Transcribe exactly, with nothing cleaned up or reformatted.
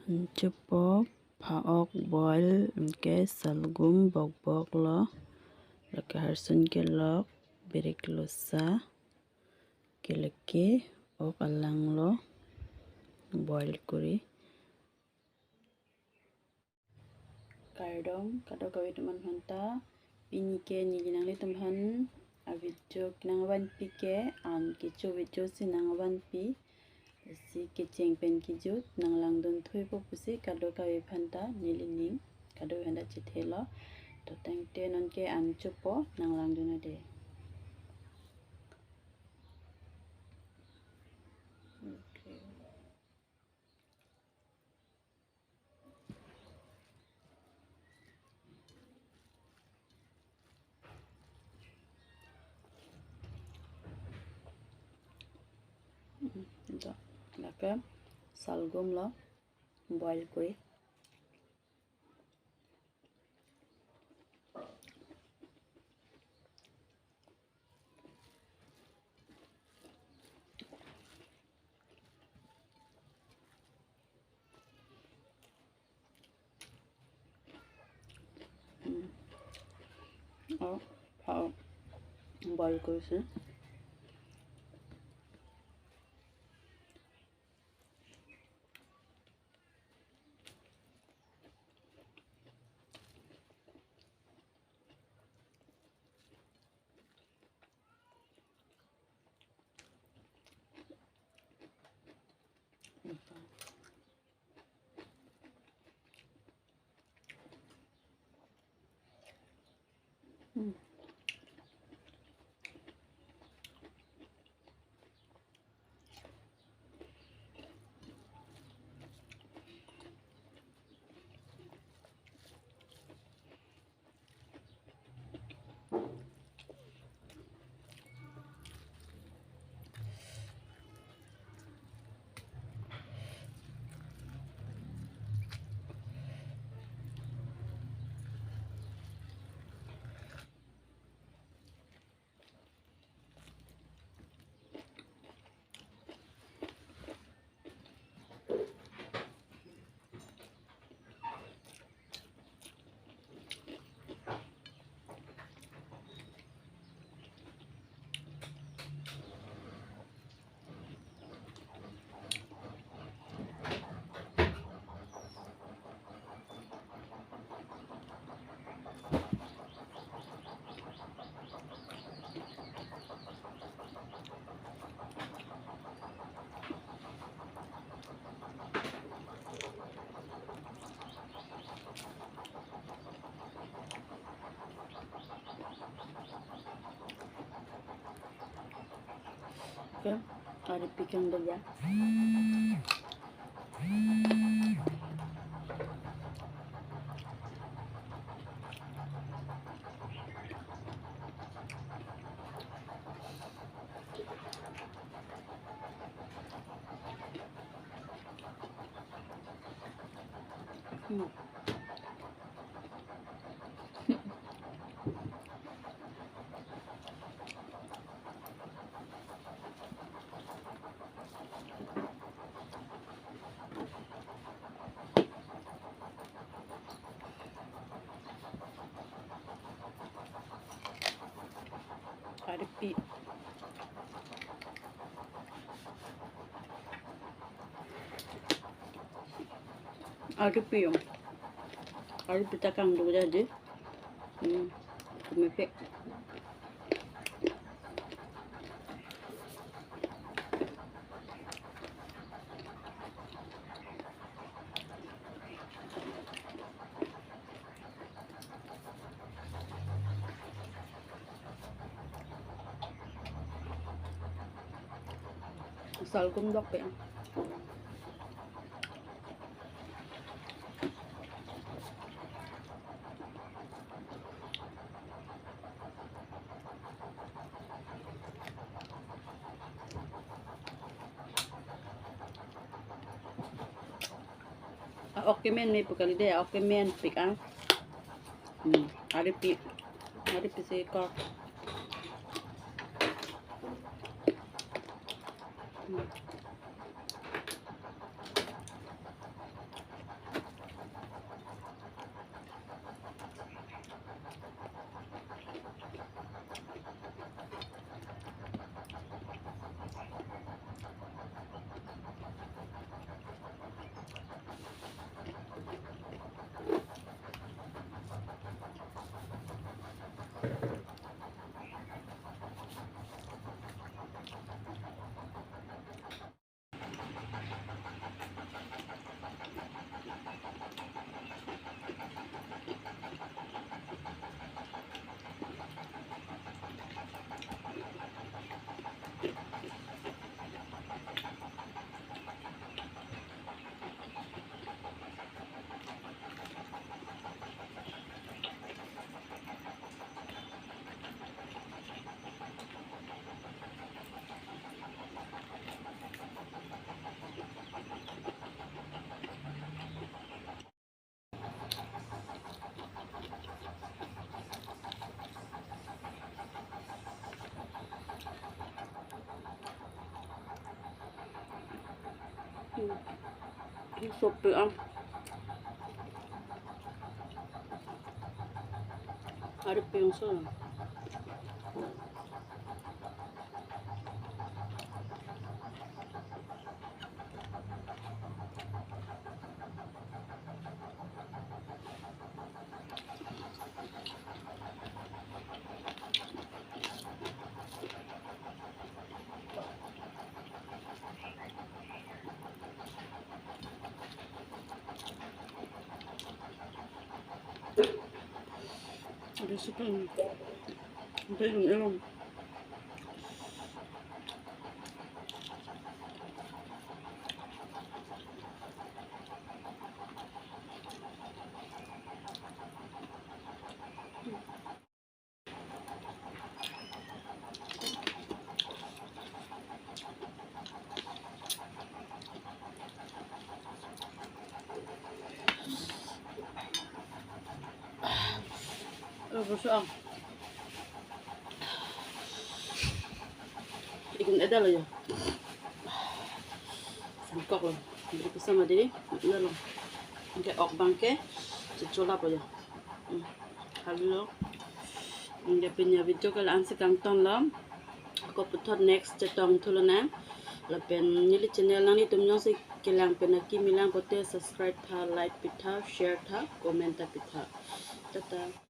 Anchopok, pha-ok boil, anke salgum bokbok lo, lake harsun kelok, birik losa, keleke, ok alang lo, boil kori. Kardom, kadokave atum aphan ta, pini ke neli nanglitum aphan a-video nangvanpi ke, an kecho video si nangvanpi. Lasi kecheng pen kejut nanglangdun thuipo pusi kadokave aphan ta neli ning kadokave aphan ta chethelo. To tangte non ke anchopo, nanglangdun ade. Okay. Hmm, ito. Lake salgum lo, boil kori. Hmm. Oh, pha-ok boil koriso. Hmm. Oke, ari pi kangdok ya. Hmm. Ari pi. Ari pi yo. Ari pi ta kangdung jadi. Hmm. Kumepek. Salgum dokpik. Ah, oke men me pu kali de, oke men pik ang. Hmm, ari pi, ari pi si kok. Hmm. Sopi ang. Hari piyong so. Ada suka. Sampai dong elong. Lo, boso ang. Ikun eda lo ya. Sangkok lo. Beri kusama diri. Lo lo. Anke ok abang ke. Chicholap lo ya. Hmm. Halo. Anke pini avideo ke la-an si kangton lo. Ako puthot next chetong thu lonang. Lapen neli channel nanglitum jongsi kelang pen akimi lang pote subscribe tha, like pitha, share tha, comment ta pitha. Tata.